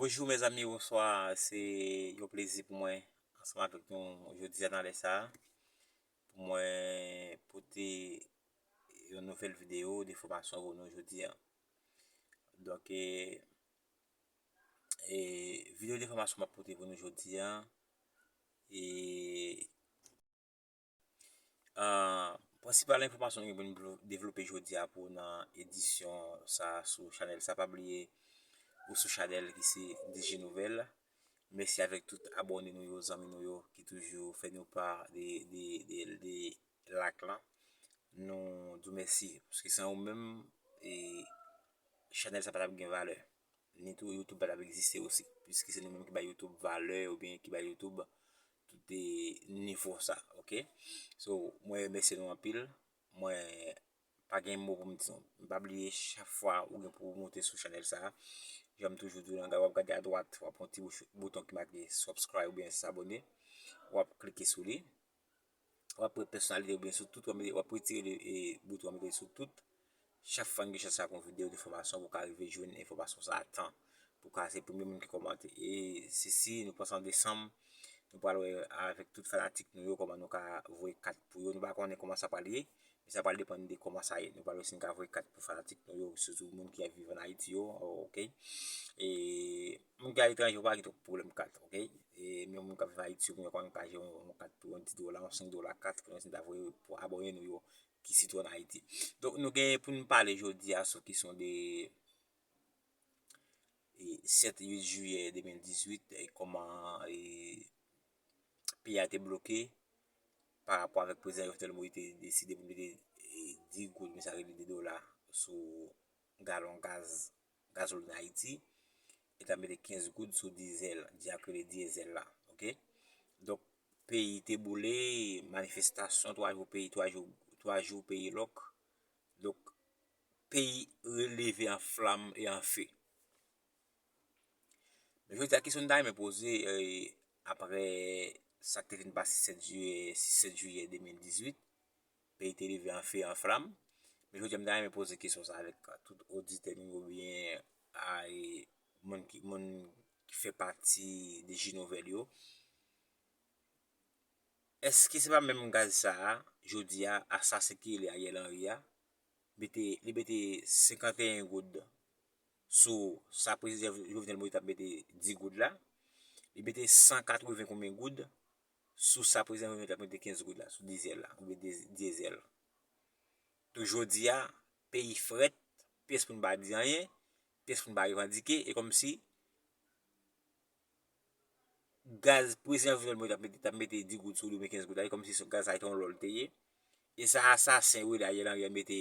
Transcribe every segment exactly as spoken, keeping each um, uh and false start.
Bonjou mezanmi, bonswa. Se yon plezi pou mwen ansanm avèk nou jodi a nan lè sa a, pou mwen pote yon nouvèl videyo de fòmasyon pou nou jodi a. Donk, e, e, videyo de fòmasyon m ap pote pou nou jodi a, e, Ah, prensipal enfòmasyon nou gen pou nou devlope jodi a pou nan edisyon sa sou chanèl sa. Pa bliye ou sou chanèl ki se D J Nouvèl. Mèsi avèk tout abòne nou yo, zanmi nou yo ki toujou fè nou pa de, de, de, de like lan. Nou di w mèsi, paske san ou menm, e, chanèl sa pa t ap gen valè. Ni tou YouTube pa t ap egziste osi, piske se nou menm ki bay YouTube valè oubyen ki bay YouTube tout, e, nivo sa, oke? So, mwen remèsye nou anpil. Mwen pa gen mo pou m di nou. Pa bliye, chak fwa ou gen pou w monte sou chanèl sa a, jan m toujou di w, w ap gade adwat, w ap wè yon ti bouch-, bouton ki make subscribe oubyen s'abonner. W ap klike sou li. W ap pran pèsonalite oubyen sou tout, w ap mete, w ap retire le, e, bouton, w ap mete sou tout. Chak fwa n gen chans sa pou yon videyo de fòmasyon, pou w ka rive jwenn enfòmasyon sa a tan. Pou w ka se premye moun ki kòmante. E se si nou panse an desanm, nou pral wè avèk tout fanatik nou yo kòman nou ka voye kat pou yo. Nou pa konnen kòman sa pral ye, men sa pral depann de kòman sa ye. Nou pral wè si n ka voye kat pou fanatik nou yo, sitou moun ki ap viv ann Ayiti yo, oke? E moun ki aletranje yo pa gen twòp pwoblèm kat, oke? E men moun k ap viv Ayiti yo, kounye a kòman nou ka jere yon, yon kat pou yon dis dola, yon senk dola kat, kounye a si n ta voye pou abòne nou yo ki sitou ann Ayiti. Donk, nou gen pou n pale jodi a sou kesyon de, e, sèt, uit jiyè de mil dizuit, e kòman, e, peyi a te bloke pa rapò avèk prezidan Jovenel Moïse te deside pou mete, e, dis goud, men sa rele de dola sou galon gaz, gazolin Ayiti, e t ap mete kenz goud sou dizèl, di ak rele dyezèl la, oke? Donk, peyi te boule, manifestasyon, twa jou peyi, twa jou, twa jou peyi lòk. Donk, peyi releve an flam e an fe. Men jodi a, kesyon m ta renmen poze, e, apre sa k te fin pase sèt jiyè, sis, sèt jiyè de mil dizuit, peyi te leve an fe, an flam. Men jodi a, m ta renmen poze kesyon sa avèk tout oditè nou yo, oubyen a, e, moun ki, moun ki fè pati de J Nouvèl yo. Èske se pa menm gaz sa a, jodi a, asasen ki rele Ariel Henry a, mete, li mete senkanteyen goud sou sa prezidan Jovenel Moïse t ap mete dis goud la, li mete san katreven konbyen goud sou sa prezidan Jovenel t ap mete kenz goud la, sou dizèl la, oubyen di-, dyezèl. Tou jodi a, peyi frèt, pyès moun pa di anyen, pyès moun pa revandike, e kòmsi gaz prezidan Jovenel Moïse t ap mete, t ap mete dis goud sou li oubyen kenz goud la, e kòmsi se gaz sa a te yon lòl te ye. E sa asasen wi la, Ariel Henry mete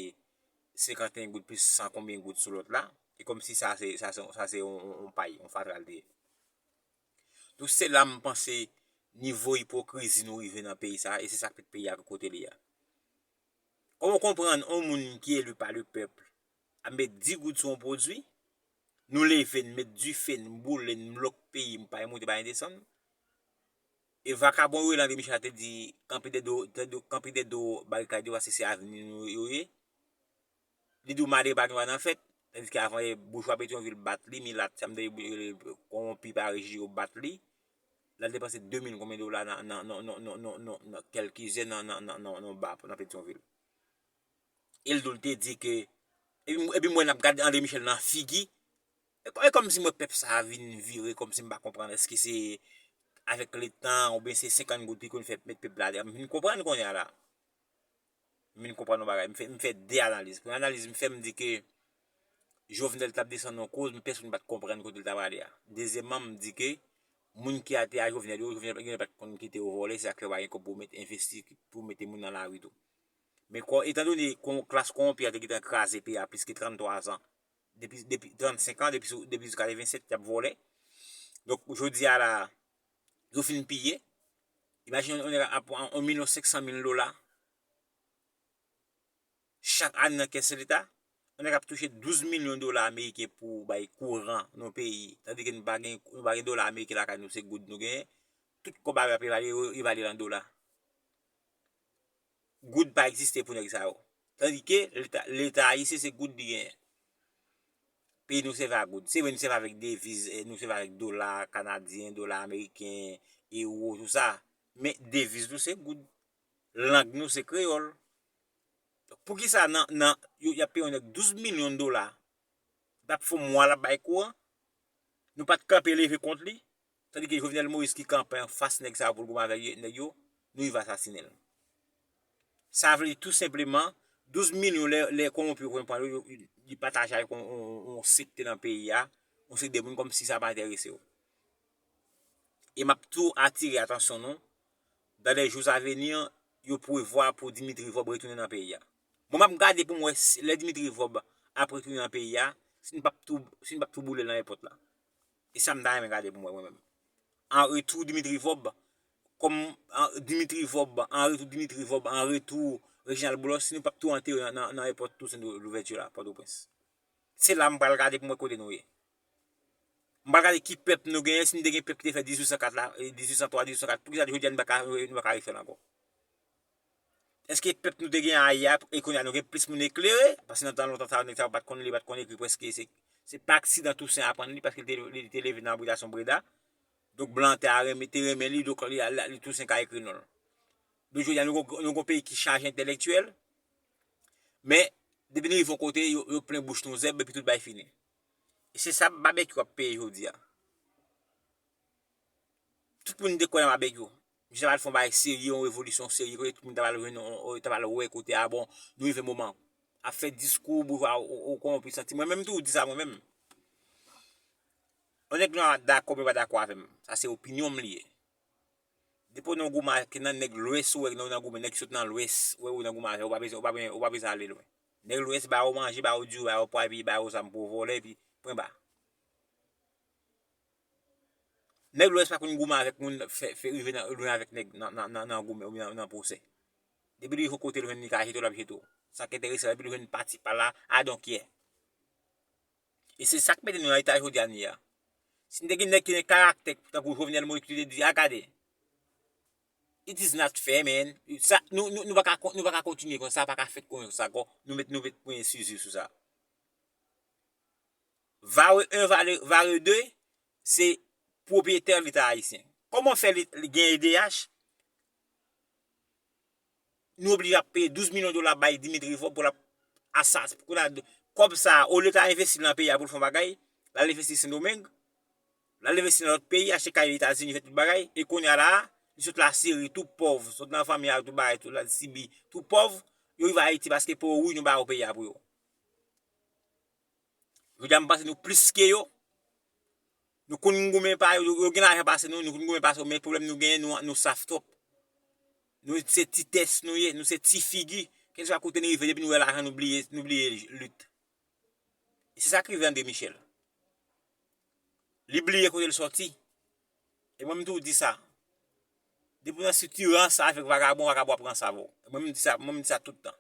senkanteyen goud plis san konbyen goud sou lòt la. E kòmsi sa se, sa se, sa se yon, yon, yon pay, yon fatra l te ye. Donk se la m panse nivo ipokrizi nou rive nan peyi sa a, e se sa k met peyi a kote li a. Kòman w konprann yon moun ki eli pa le pèp ap met dis goud sou yon pwodui, nou leve n, met dife n, boule n, blòk peyi, m pa gen monte, pa gen desann. E vakabon yo rele André Michel la te di, kanpe dèyè do, kanpe dèyè do barikad yo, paske se avni nou yo ye. Li di w malere pa gen dwa nan fèt, tandis ke avan yè boujwa Petyonvil bat li, milat, sa m tande yo rele kowonpi pa reji yo bat li. L al depanse de mil konbyen dola nan, nan, nan kèlkizè nan, nan, nan, nan, nan ba nan Petyonvil. E l di w l te di ke, epi, epi m wè n ap gade André Michel nan figi. E kò-, e kòmsi m wè pèp sa a vin vire, kòmsi m pa konprann èske se avèk letan oubyen se senkant goud ki konn fè met pèp la, m vin konprann kounye a la. M vin konprann yon bagay. M fè, m fè de analiz. Premye analiz m fè, m di ke Jovenel t ap desann yon koz, men pèsonn pa t konprann kote l t ap ale a. Dezyèmman, m di ke moun ki atè a Jovenel yo, Jovenel, Jovenel pa t konn kite yo vòlè, se sa k fè yo pa gen kòb pou met envesti, pou mete moun nan lari tou. Men kò, etandone kon-, klas kowonpi a te gentan kraze peyi a plis ke tranntwa zan, depi, depi trannsenk an, depi sou, depi sou katrevennsèt, y ap vòlè. Donk, jodi a la, yo fin piye. Imajine yon nèg ap pran yon milyon senk san mil dola chak ane nan kès leta. Yon nèg ap touche douz milyon dola ameriken pou bay kouran nan peyi, tandike nou pa gen, nou pa gen dola ameriken lakay nou, se goud nou genyen. Tout kòb a yo ap evalye, yo evalye l an dola. Goud pa egziste pou nèg sa yo. Tandike leta, leta ayisyen se goud li genyen. peyi nou sèvi a goud. Se vre nou sèvi avèk deviz, eh, nou sèvi avèk dola kanadyen, dola ameriken, ewo, tou sa. Men deviz nou se goud. Lang nou se kreyòl. Donk, poukisa nan, nan, yo, y ap peye yon nèg douz milyon dola, l ap fè yon mwa l ap bay kouran, nou pa t kanpe leve kont li, tandike Jovenel Moïse ki kanpe anfas nèg sa yo pou l goumen avèk nèg yo, nou rive asasinen l. Sa vle di tou senpleman, douz milyon lè, lè kowonpi yo konn pran yo, yo, li pataje avèk yon, yon, yon, yon sekte nan peyi a, yon sekte de moun kòmsi sa pa enterese yo. E m ap tou atire atansyon nou, dans les jours à venir, yo prevwa pou Dimitri Vorbe retounen nan peyi a. Bon, m ap gade pou m wè si, lè Dimitri Vorbe ap retounen nan peyi a, si n p ap tou, si n p ap tou boule l nan èpòt la. E sa m ta renmen gade pou m wè mwen menm. An retou Dimitri Vorbe, kòm an, Dimitri Vorbe, an retou Dimitri Vorbe, an retou Reginald Boulos, si nou p ap tou antere nan, nan, nan èpòt Toussaint Louverture la, Pòtoprens. Se la m pral gade pou m wè kote nou ye. M pral gade ki pèp nou genyen, si nou te gen pèp ki te fè dizuit san kat la, e dizuit san twa, dizuit san kat, poukisa jodi a nou pa ka, nou pa ka refè l ankò? Èske pèp nou te gen ayè a, e kounye a nou gen plis moun eklere? Paske nan tan lontan sa yo, nèg sa yo pa t konn li, pa t konn ekri, prèske se, se pa aksidan Tousen aprann li, paske li te, li te leve nan abitasyon Breda. Donk, blan te a renmen, te renmen li, donk li, li, li Tousen ka ekri non l. Donk, jodi a, nou gon, nou gon peyi ki chaje entèlektyèl, men, depi nou rive yon kote, yo, yo plen bouch nou zèb, epi tout bagay fini. E se sa Babekyou ap peye jodi a. Tout moun te kwè nan Babekyou. Misye ta pral fè yon bagay serye, yon revolisyon serye, kote tout moun ta pral jwenn, yon- ta pral wè kote a, bon, nou rive moman. Ap fè diskou, boujwa, ou, ou, ou kòwonpi santi. Mwen menm tou, di sa mwen menm. Yon nèg nou dakò, mwen pa dakò avè m. Sa se opinyon m li ye. Depi w nan goumen ak nan nèg lwès, ou wè nan, nan goumen, nèg ki sot nan lwès, wè ou nan goumen avè, ou pa bezwen, ou pa bezwen, ou pa bezwen ale lwen. Nèg lwès ba ou manje, ba ou diri, ba ou pwa, epi ba ou zam pou ou vòlè, epi pwen ba. Nèg lwès pa konn goumen avèk moun, fè, fè rive nan, lwen avèk nèg nan, nan, nan, nan goumen oubyen nan, nan pwosè. Depi li rive kote l jwenn li ka jete w, l ap jete w. Sa k enterese l, depi li jwenn pati pa la, I don't care. E se sa k mete nou nan eta jodi a nou ye a. Si n te gen nèg ki gen karaktè tankou Jovenel Moïse ki te di, a gade, it is not fair, man. Sa, nou, nou, nou pa ka kon- nou pa ka kontinye konsa, sa pa ka fèt konsa ankò. Nou met, nou met pwen sizi sou sa. Vare un, Vare, Vare de, se pwopriyetè Leta ayisyen. Kòman fè li, li gen E D H? Nou oblije ap peye douz milyon dola bay Dimitri Vorbe pou l ap asas-, pou l ap, kòb sa a, olye l ta envesti l nan peyi a pou l fè yon bagay, l al envesti Sendomeng, l al envesti nan lòt peyi, achte kay Etazini, fè tout bagay, e kounye a la a, li sot Lasiri, tou pòv, sot nan fanmi a, tou bagay, tou la sibi, tou pòv, yo rive Ayiti paske pou yo, wi, nou ba yo peyi a pou yo. Jodi a, m panse nou plis ke yo. Nou konn goumen pa yo, yo gen lajan pase nou, nou konn goumen pase yo, men pwoblèm nou genyen, nou, nou saf twòp. Nou se ti tès nou ye, nou se ti figi. Kèlkeswa kote nou rive, depi nou wè lajan, nou bliye, nou bliye lit. E se sa k rive André Michel. Li bliye kote l sòti. E mwen, m toujou di sa. Depi w nan sitirans avèk vagabon, vagabon ap ranse avè w. E mwen, m di sa, mwen, m di sa tout tan.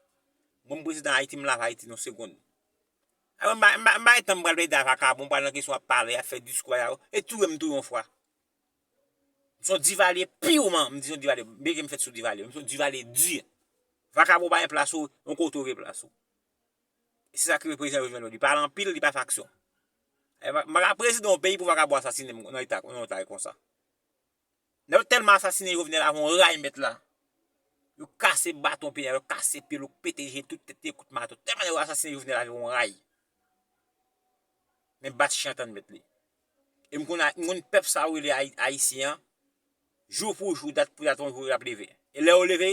Mwen, m prezidan Ayiti, m lave Ayiti nan yon segonn. A, mwen, m pa, m pa, m pa gen tan m pral plede ak vagabon, m pral nan kesyon ap pale, ap fè diskou, e touye m tou yon fwa. M se yon Divalye piman, m di se yon Divalye, byen ke m fèt sou Divalye, m se yon Divalye di. Vagabon pa gen plas ou, yon kote w gen plas ou. E se sa k rive prezidan Jovenel Moïse. Li pale anpil, li pa fè aksyon. E, m pa ka prezidan yon peyi pou vagabon asasinen m nan eta, nan yon eta konsa. Nèg yo tèlman asasinen Jovenel avè yon ray mèt la. Yo kase baton pye, yo kase pye l, yo pete je, tout tèt li kout mato. Tèlman nèg yo asasinen Jovenel avè yon ray. Men bat chen antann mèt li. E m konn, m konn pèp sa yo rele Ayi- Ayisyen an, jou pou jou, dat pou dat, yon jou y ap leve. E lè yo leve,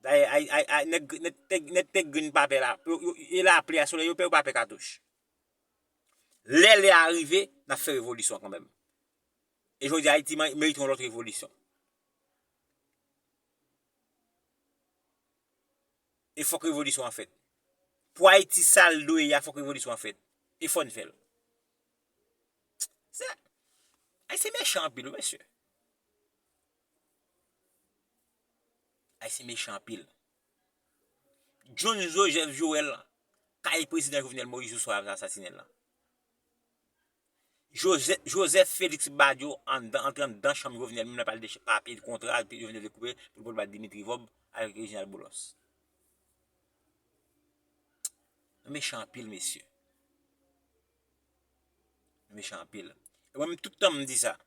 dayè, ay, ay, ay, nèg, nèg, nèg, nèg tèt grenn pa pè la, yo, yo, e lapli a, solèy, yo pè, yo pa pè katouch. Lè lè a rive, n ap fè revolisyon kanmenm. E jodi a, Ayiti ma- merite yon lòt revolisyon. E fòk revolisyon an fèt. Pou Ayiti sa l dwe ye a, fòk revolisyon an fèt. E fò n fè l. Se, Ayisyen mechan anpil, wi, mesye. Ayisyen mechan anpil. John Joseph Joël, kay prezidan Jovenel Moïse, jou swa yo asasinen l lan. Joseph, Joseph Félix Badio anndan, antre anndan chanm Jovenel, menm lè pral deche papye kontra, Jovenel te koupe, pou l pote bay Dimitri Vorbe avèk Reginald Boulos. Nou mechan anpil, mesye. Mechan anpil. E mwen menm tout tan m di sa.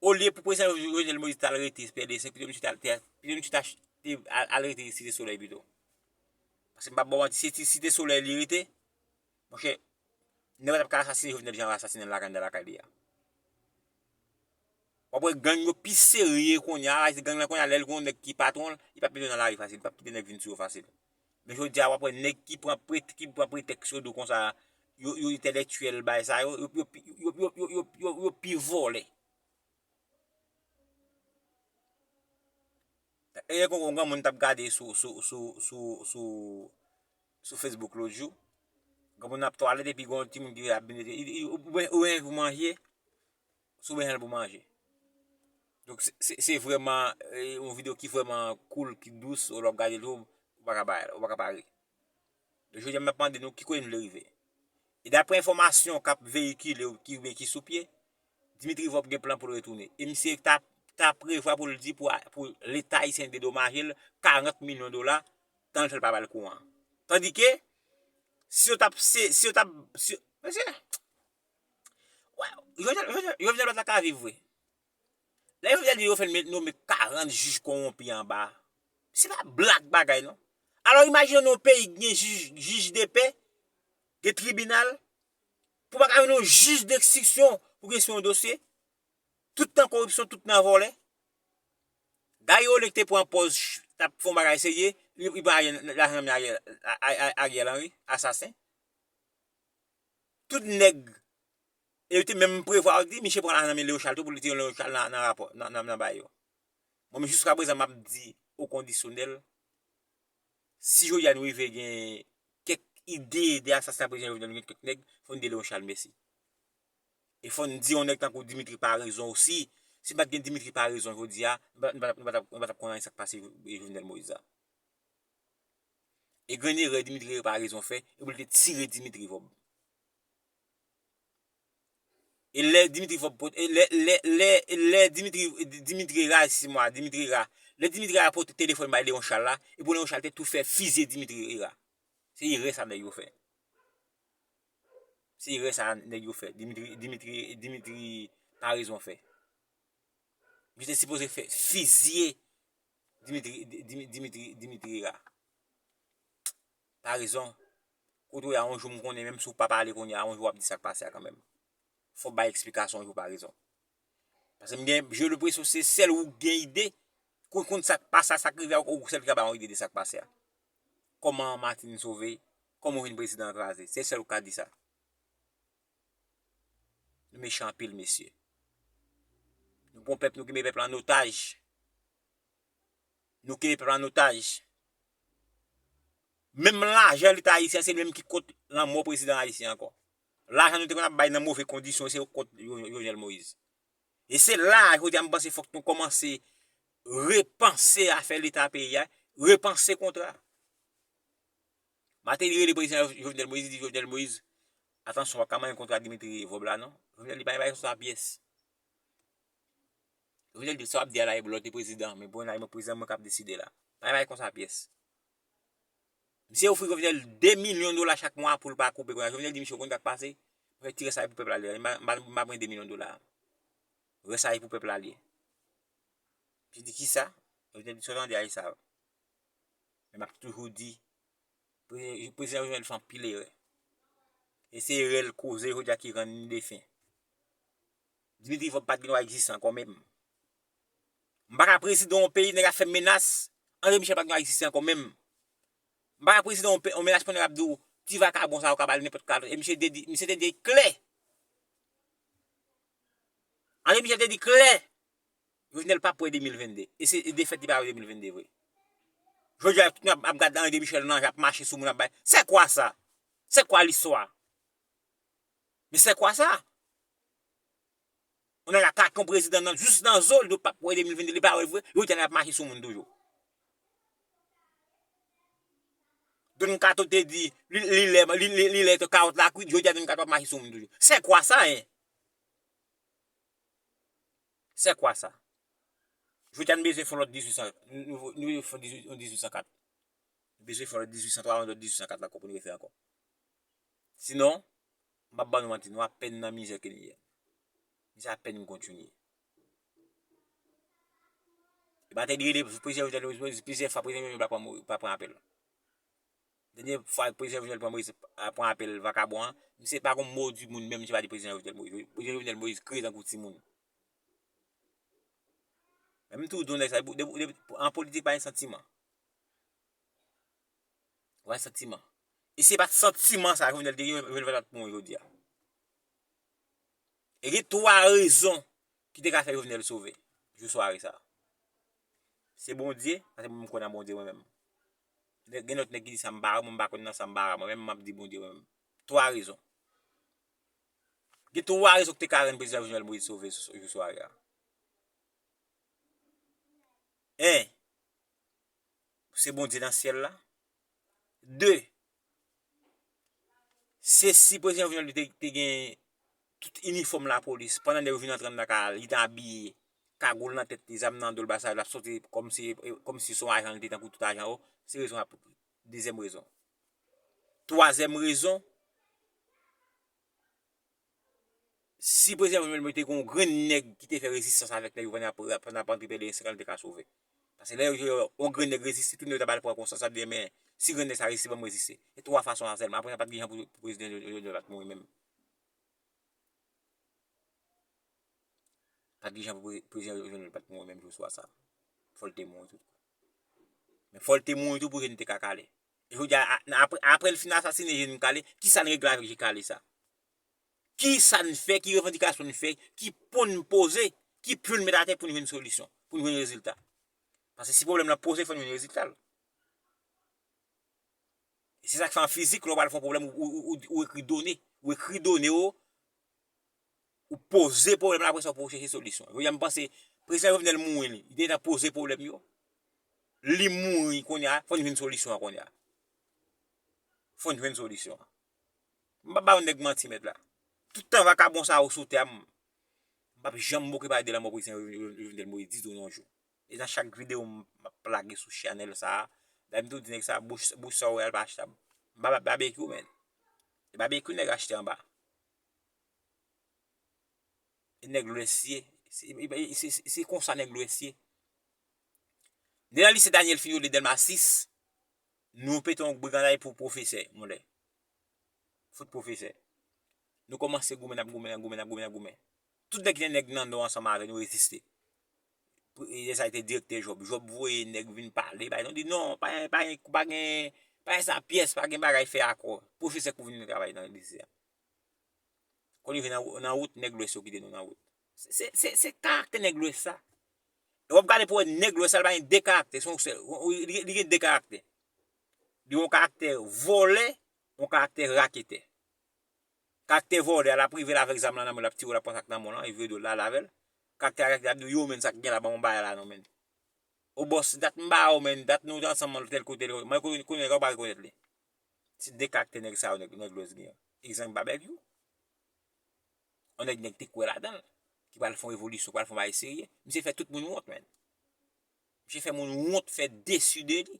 Olye pou prezidan Jovenel Moïse t al rete P D S, pito misye t al, te, pito misye t al, te al, al rete Site Solèy pito. Paske m p ap ba w manti, si Site Solèy li rete, monchè, nèg yo t ap ka asasine Jovenel jan yo asasine l lakay, anndan lakay li a. W ap wè gang yo pi serye kounye a, gang lan kounye a, lè l gen yon nèg ki patwon l, li p ap mete yo nan lari fasil, li p ap kite nèg vin sou yo fasil. Men jodi a, w ap wè nèg ki pran pret-, ki pran pretèks yo di w konsa, yo, yo entèlektyèl, bagay sa yo, yo, yo, yo pi vòlè. E yon granmoun t ap gade sou, sou, sou, sou, sou, sou Facebook lòt jou. Granmoun nan ap twalèt epi gon timoun ki ap vin, ou, ou, ou, ou, ou manje, sou bezwen l pou manje. Donk, se, se, se vrèman, e, yon videyo ki vrèman cool, ki dous, ou lè w ap gade l tou, ou pa ka bay, ou pa ka pare. Donk, jodi a, m ap mande nou ki kote n vle rive. E daprè enfòmasyon k ap veyikile, ki, oubyen ki sou pye, Dimitri Vorbe gen plan pou l retounen. E misye ta, ta prevwa pou l di pou, pou Leta ayisyen dedomaje l karant milyon dola, tan l fè l pa ba l kouran. Tandike, si yo t ap, se, si yo t ap, si, mesye, Wè, Jovenel, Jovenel, Jovenel pa ta ka viv vre. Lè Jovenel di yo fè nome karant jij kowonpi anba, se pa blag bagay non. Alò imajine w nan yon peyi ki gen jij, jij de pè, gen tribinal, pou pa ka jwenn yon jij denstriksyon pou gen sou yon dosye, tout nan koripsyon, tout nan vòlè. Gaye Oleg te pran pòz, t ap fè yon bagay serye, li, li pran lajan nan men Ariel, a, a, a, Ariel Henry, asasen. Tout nèg, e yo te menm prevwa, yo di, misye pran lajan nan men Léon Charles tou pou li tire Léon Charles nan, nan rapò, nan, nan, nan bagay yo. Mwen menm jiskaprezan m ap di o kondisyonèl, si jodi a nou rive gen kèk ide de asasina prezidan Jovenel, nou gen kèk nèg, fò n di Léon Charles mèsi. E fò n di yon nèg tankou Dimitri Paraison osi, si pa t gen Dimitri Paraison jodi a, nou pa, nou pa, nou pa t ap, nou pa t ap konn anyen sa k pase Jovenel Moïse la. E grenn erè Dimitri Paraison fè, e pou l te tire Dimitri Vorbe. E lè Dimitri Vorbe pot-, e lè, lè, lè, lè Dimitri, Dimitri Ra, si mwa, Dimitri Ra, lè Dimitri Ra pote telefòn bay Léon Charles la, e pou Léon Charles te tou fè fizye Dimitri Ra. Se erè sa nèg yo fè. Se erè sa nèg yo fè. Dimitri, Dimitri, Dimitri Paraison fè. Misye te sipoze fè fizye Dimitri, Di-, Dimi-, Dimitri, Dimitri Ra. Paraison. Kote w ye a, yon jou m konnen, menm si w pa pale kounye a, yon jou w ap di sa k pase a kanmenm. Fò w bay eksplikasyon yon jou Paraison. Paske m gen, je le presyon, se sèl ou gen ide, konn, konn sa k pase a, sa k rive a, ou sèl ki ka bay yon ide de sa k pase a. Kòman Martine sove, kòman w jwenn prezidan an kraze. Se sèl ou ka di sa. Nou mechan anpil, mesye. Nou pran pèp, nou kenbe pèp la an otaj. Nou kenbe pèp la an otaj. Menm lajan Leta ayisyen, se li menm ki kont lanmò prezidan ayisyen ankò. Lajan nou te konn ap bay nan move kondisyon, se yo kont Jovenel Moïse. E se la, jodi a, m panse fòk nou kòmanse repanse afè Leta peyi a, repanse kontra. Martelly rele prezidan Jovenel Moïse, li di Jovenel Moïse, atansyon, w ap ka manyen kontra Dimitri Vorbe la, non. Jovenel di pa gen bagay konsa pyès. Jovenel di sa w ap di a la, e lòt te prezidan, men bon, la, e mwen prezidan, mwen k ap deside la. Pa gen bagay konsa pyès. Misye ofri Jovenel de milyon dola chak mwa pou l pa koupe kontra. Jovenel di misye, ou konn sa k pase? Mwen fè ti rès sa pou pèp la li. M pa, m pa, m pa pran de milyon dola. Rès sa pou pèp la li. Misye di kisa? Jovenel di sa w tande a, e sa. Men m ap toujou di, Prezi-, prezidan Jovenel fè anpil erè. E se erè l koze jodi a ki rann li defen. Dimitri Vorbe pa t gen dwa egziste ankò menm. M pa ka prezidan yon peyi, nèg ap fè menas, André Michel pa t gen dwa egziste ankò menm. M pa ka prezidan yon pe-, yon menas pou nèg ap di w, ti vakabon sa yo ka ba l nenpòt kalòt. E misye te di, misye te di klè. André Michel te di klè. Jovenel p ap wè de mil vennde. E se defèt li pa wè de mil vennde vre. Jodi a, tout moun ap, ap gad André Michel nan, ap mache sou moun ap bay. C'est quoi ça? C'est quoi l'histoire? Mais c'est quoi ça? On a la kak yon prezidan nan, jis nan zo l, yo p ap wè de mil vennde, li pa wè vre. Jodi a, n ap mache sou moun toujou. Don Kato te di, li, li lè, li, li, li lè kawòt la kwit, jodi a, Don Kato ap mache sou moun toujou. C'est quoi ça, hein? C'est quoi ça? Jodi a, nou bezwen fè yon lòt dizuit san, nou, nou, nou fè dizuit, yon dizuit san kat. Nou bezwen fè yon lòt dizuit san twa, yon lòt dizuit san kat la, pou nou refè ankò. Sinon, M ap ba nou manti, nou apèn nan mizè ke n ye. Mizè apèn kontinye. E pa te rele prezidan Jovenel Moïse, plizyè fwa prezidan Jovenel pa pran, pa pran apèl. Dènye fwa prezidan Jovenel pran Moïse, pran apèl vakabon an, misye pa gon mo di moun menm, misye pa di prezidan Jovenel Moïse. Prezidan Jovenel Moïse kriye tankou timoun. Men m toujou di w nèg sa, depi, depi, depi, an politik pa gen santiman. Ou pa gen santiman. E si se pa t santiman sa Jovenel te gen, Jovenel pa t ap mouri jodi a. E gen twa rezon ki te ka fè Jovenel sove jou sware sa. Se Bondye, paske mwen m kwè nan Bondye mwen menm. Gen lòt nèg ki di sa m pa, mwen m pa kwè nan sa m pa, mwen menm m ap di Bondye mwen menm. Twa rezon. Gen twa rezon ki te ka rann prezidan Jovenel Moïse sove jou sware a. En, se Bondye nan syèl la. De, se si prezidan Jovenel te, te gen tout inifòm lapolis, pandan nèg yo vin antre anndan kay la, li te abiye, kagoul nan tèt li, zam nan do l, bagay sa yo, l ap soti kòmsi, kòmsi se yon ajan li te tankou tout ajan yo, se rezon ap, dezyèm rezon. Twazyèm rezon, si prezidan Jovenel Moïse te gen yon grenn nèg ki te fè rezistans avèk nèg yo pandan ap, pandan ap antre pèlen senkant, li te ka sove. Paske lè yo, yon grenn nèg reziste, tout nèg yo ta pral pran konsyans, ap di, men, si grenn nèg sa reziste, ban m reziste. E twa fason sa sèlman. Apre sa, pa t gen jan pou prezidan Jovenel pa t mouri menm. Pa t gen jan pou pre-, prezidan Jovenel pa t mouri menm jou swa sa. Fò l te mouri tou. Men fò l te mouri tou pou je n te ka kale. E jodi a, a, apre, apre l fin asasine je n kale, ki sa n regle avèk je kale sa? Ki sa n fè, ki revandikasyon n fè, ki pon n poze, ki pye n met atè pou n jwenn solisyon, pou n jwenn rezilta? Paske si pwoblèm lan poze, fò n jwenn rezilta l. E se sa k fè an fizik, lè w pral fè yon pwoblèm, ou, ou, ou, ou ekri done. Ou ekri done w, ou poze pwoblèm la, apre sa, ou chèche solisyon. Jodi a, m panse, prezidan Jovenel mouri, li te nan poze pwoblèm yo. Li mouri kounye a, fò n jwenn solisyon an kounye a. Fò n jwenn solisyon an. M p ap ba yon nèg manti, mèt la. Tout tan vakabon sa yo sou tè a, m, m p ap janm bouke pale de lanmò prezidan Jovenel Moïse ditou nan yon jou. E nan chak videyo m ap lage sou chanèl sa a, dayè m toujou di nèg sa a, bouch, bouch sa w wè a, l pa achte. M pa ba-, babekyou, men. E babekyou nèg achte anba. E nèg lwès ye. Se, se, se, se konsa nèg lwès ye. Depi nan lise Daniel Fillol, Dèlma sis, nou pete yon briganday pou pwofesè, yon lè. Fout pwofesè. Nou kòmanse goumen, n ap goumen, n ap goumen, n ap goumen, n ap goumen. Tout nèg ki te nèg nan Nò ansanm avè nou reziste. Pou, e sa te direktè Jòb. Jòb voye nèg vin pale, bay nou di non, pa, pa, pa gen, pa gen sa pyès, pa gen bagay fè akò. Pwofesè kou vin travay nan lise a. Kon li vin nan, nan wout, nèg lwès yo kite nou nan wout. Se, se, se, se karaktè nèg lwès sa. E w ap gade pou wè nèg lwès sa, li pa gen de karaktè, se yon sèl, li, li gen de karaktè. Li gen yon karaktè vòlè, yon karaktè raketè. Karaktè vòlè a, l ap rive l avèk zam lan nan men l, l ap tire w, l ap pran sa k nan men w lan, e vire do l la l avè l. Karaktè raketè a ap di w, yo, men sa k gen la, ban m yon bagay la non, men. O bòs, dat m ba w, men, dat nou te ansanm nan tèl kote, mwen konnen, konnen nèg la, ou pa rekonèt li. Se de karaktè nèg sa yo, nèg, nèg lwès gen. Egzanp, babekyou. Yon nèg, nèg te kwè ladan l, ki pral fè yon revolisyon, pral fè yon bagay serye. Misye fè tout moun wont, men. Misye fè moun wont, fè desi de li.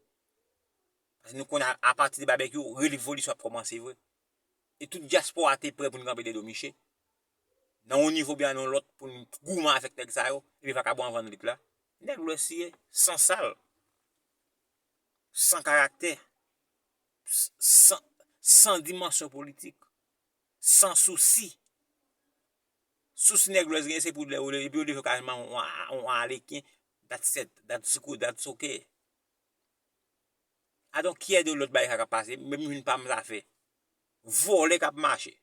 Paske nou konnen a, apati de babekyou, revolisyon ap kòmanse vre. E tout dyaspora te prè pou n kanpe dèyè do misye. Nan yon nivo oubyen nan yon lòt, pou n goumen avèk nèg sa yo, epi vakabon an vann lit la. Nèg lwès li ye, san sal, san karaktè, s-, san, san dimansyon politik, san sousi. Sousi nèg lwès genyen, se pou lè yo leve, epi yo leve yo kazman yon, yon, yon aleken. That's it, that's good, that's okay. I don't care de lòt bagay sa k ap pase, menm youn pa m zafè. Vòlè k ap mache.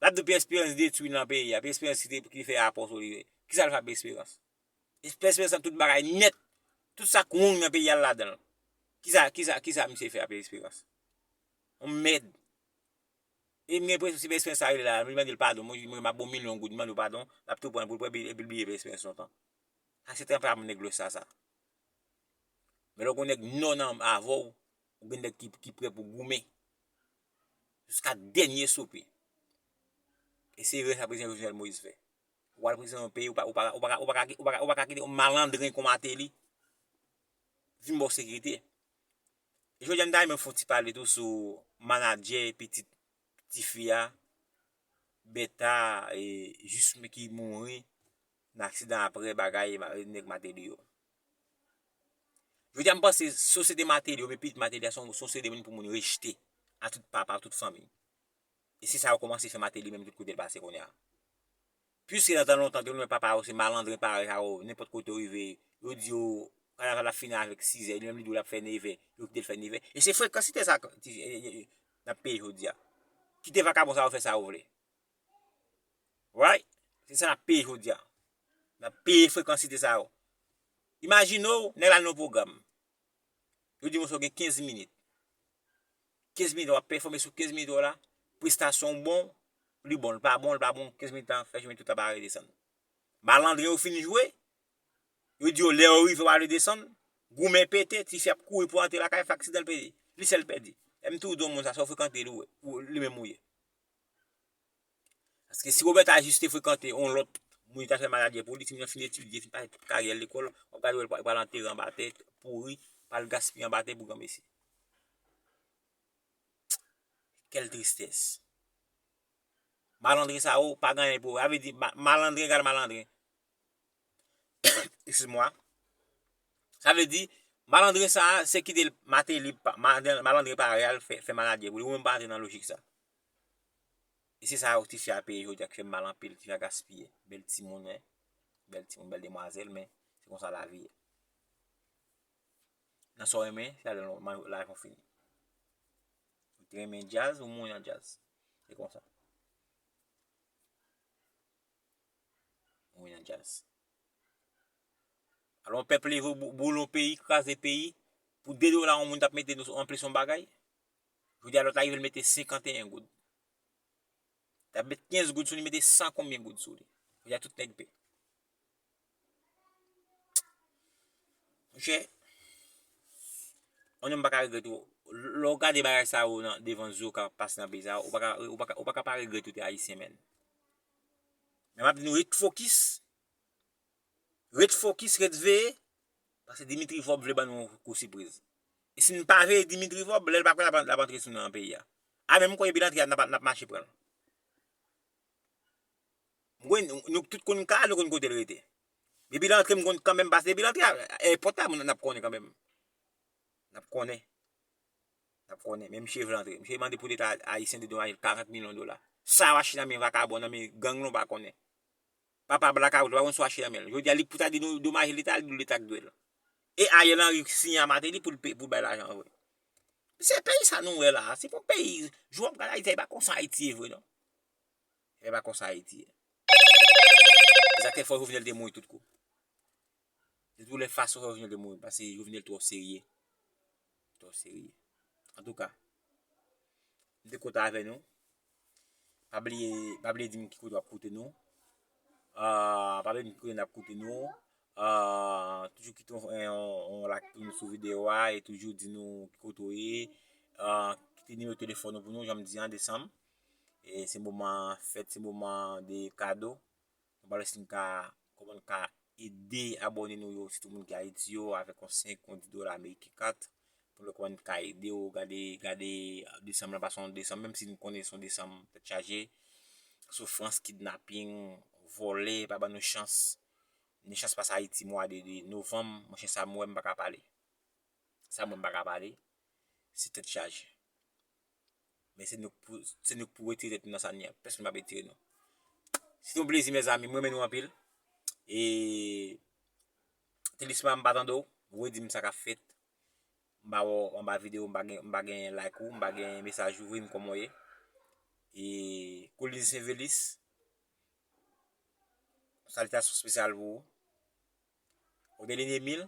L ap di Pierre Espérance detwi nan peyi a, Pierre Espérance ki te, ki fè rapò sou li. Kisa l fè a Pierre Espérance? Pierre Espérance nan tout bagay nèt. Tout sa k wrong nan peyi a l ladan l. Kisa, kisa, kisa misye fè a Pierre Espérance? On mèd. E m gen enpresyon si Pierre Espérance sa rele la, li mande l padon, mwen, mwen m ap ba w milyon goud, li mande w padon, l ap tou pran l pou l pran, epi, epi l bliye Pierre Espérance lontan. Sa se tanperaman nèg lwès sa, sa. Men lè w gen nèg nò nan avè w, ou gen nèg ki, ki prè pou goumen. Jiska dènye soupi. E se erè sa prezidan Jovenel Moïse fè. Ou al prezidan yon peyi, ou pa, ou pa, ou pa, ou pa, ou pa, ou pa ka kite yon malandren kon Martelly vin ba w sekirite. E jodi a, m ta renmen fè yon ti pale tou sou manadjè pitit tifi a, Bèta, e, jis ki mouri nan aksidan apre bagay ma- nèg Mateli yo. Jodi a, m panse sosyete Mateli, oubyen pitit Mateli a, se yon sosyete moun pou moun rejte a tout papa, tout fanmi. E se sa yo kòmanse fè Mateli menm tout kote l pase kounye a. Piske nan tan lontan, te nou wè papa yo se malandren parèy sa yo, nenpòt kote yo rive, yo di yo, kanaval ap fini avèk sizè, li menm li di w l ap fè nevè, yo kite l fè nevè. E se frekansite sa, ti- e- e- e- n ap peye jodi a. Kite vakabon sa yo fè sa yo vle. Right? Se sa n ap peye jodi a. N ap peye frekansite sa yo. Imajine w, nèg la nan yon pwogram. Yo di w sa w gen kenz minit. Kenz minit w ap pèfòme sou kenz minit w la. Prestasyon w bon, li bon, li pa bon, li pa bon, kenz minit lan fè jounen tout la pa redesann. Malandren yo fin jwe, yo di yo lè yo rive w ale desann, goumen pete, tifi ap kouri pou antre lakay, fè aksidan l pete. Li sèl pèdi. E m toujou di yon moun sa, sa w frekante li, ou- ou- li menm ou ye. Paske si Robert a jis te frekante yon lòt moun, li ta fè manadjè pou li, timoun nan fin etidye, fin pase tout karyè l lekòl, w ap gade w, l pral antere anba tè, pouri, pral gaspiye anba tè pou granmesi. Quelle tristesse. Malandren sa yo pa gen anyen pou yo. Sa vle di, ma- malandren egal malandren. Excuse-moi. Sa vle di, malandren sa a, se kite l Mateli, pa- ma- malandren parèy a l fè, fè manadjè pou li. Ou menm pa antre nan lojik sa. E se sa yo tifi a peye jodi a ki fè m mal anpil, tifi a gaspiye. Bèl timoun, wi. Bèl timoun, bèl demwazèl, men se konsa lavi ye. Nan sa w renmen, se ladan l- life ou fini. Ou te renmen djaz, ou mouri nan djaz. Se konsa. Ou mouri nan djaz. Alò, pèp leve, bou- boule yon peyi, kraze peyi, pou de dola yon moun t ap mete nou anplis yon bagay. Jodi a, lòt la rive l mete senkanteyen goud. T ap met kenz goud sou li, mete san konbyen goud sou li. Jodi a, tout nèg pè. Monchè, yon nonm pa ka regrèt ou. Lè w gade bagay sa yo nan, devan zye w k ap pase nan peyi sa, ou pa ka, ou pa ka, ou pa ka pa regrèt ou te ayisyen, menn. Men m ap di nou, ret fokis. Ret fokis, ret veye. Paske Dimitri Vorbe vle ban nou kou sipriz. E si n pa veye Dimitri Vorbe, lè l pa kwè l ap, l ap antre sou nou nan peyi a. A, menm kote li antre a, n ap, n ap mache pran l. M konn, nou tout konn ka, nou konn kote l rete. Depi l antre, m konn kanmenm, paske depi l antre, èpòt la, moun, n ap konnen kanmenm. N ap konnen. N ap konnen. Men misye vle antre. Misye mande pou Leta ayisyen dedomaj l karant milyon dola. Sa w achte nan men vakabon, nan men gang, nou pa konnen. Papa blakawout, ou pa konn sa w achte nan men l. Jodi a, li pou ta di nou domaje Leta, li di w Leta k dwe l. E Ariel Henry siyen a Martelly pou l pe- pou l bay lajan an vre. Se peyi sa nou wè la a. Se pou peyi, jan w ap gade Ayiti a, e pa konsa Ayiti ye vre, non. E pa konsa Ayiti ye. Se sa k fè fò Jovenel te mouri tout kou. De tout lè fason, fò Jovenel te mouri, paske Jovenel twò serye. Twò serye. Antouka, m te kontan avè nou. Pa bliye, pa bliye di m ki kote w ap koute nou. Ah, pa bliye di m ki kote n ap koute nou. Ah, toujou kite yon, yon, yon like pou nou sou videyo a e toujou di nou ki kote w ye. Ah, kite nimewo telefòn nou pou nou, jan m di an, desanm. E se moman fèt, se moman de kado. Nou pral wè si n ka, kòman n ka ede abòne nou yo, sitou moun ki Ayiti yo, avèk yon senk, yon dis dola Ameriken kat, pou nou wè kòman n ka ede yo, gade, gade desanm lan pa se yon desanm, menm si n konnen se yon desanm tèt chaje, soufrans, kidnaping, vòlè, pa ban nou chans. Ni chans pase Ayiti mwa de, de novanm, monchè, sa m wè m pa ka pale. Sa m wè m pa ka pale. Se tèt chaje. Men se nou k pou, se nou k pou retire tèt nou nan sa n ye a. Pèsonn p ap retire nou. Se te yon plezi, mezanmi. M renmen nou anpil. E Telisma, m pa tande w. Redi m sa k ap fèt. M pa wè w anba videyo, m pa gen, m pa gen like ou, m pa gen mesaj ou, vre m kòman w ye. E Colin Sevelis, salitasyon espesyal pou ou. Odelin Emil,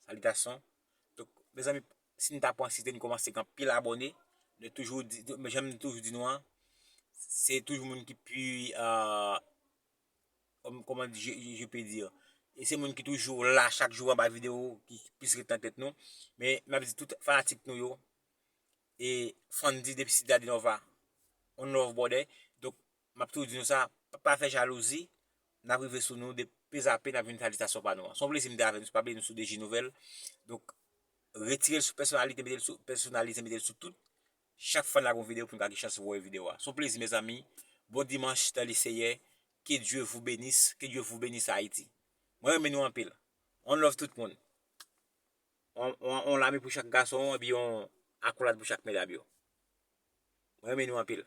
salitasyon. Donk, mezanmi, si n ta pran site, n kòmanse gen anpil abòne. Nou toujou di, di- jan m toujou di nou an, se toujou moun ki pi, euh, kòm- kòman di, je, je peux dire, e se moun ki toujou la chak jou anba videyo, ki plis ret nan tèt nou. Men, m ap di tout fanatik nou yo, e Fandy depi Ciudad de Nova. On love, brother. Donk, m ap toujou di nou sa, pa, pa fè jalouzi, n ap rive sou nou, de pe a pe, n ap jwenn salitasyon pa nou an. Se yon plezi m te avè nou, pa bliye nou sou D J Nouvèl. Donk, retire l sou pèsonalite, mete l sou, pèsonalize, mete l sou tout. chak fwa n lage yon videyo pou n ka gen chans wè videyo a. Se yon plezi, mezanmi. Bon dimanch dans le Seigneur. Que Dieu vous bénisse. Que Dieu vous bénisse, Ayiti. Mwen renmen nou anpil. On love tout moun. On, on, on lame pou chak gason, epi on akolad pou chak medam yo. Mwen renmen nou anpil.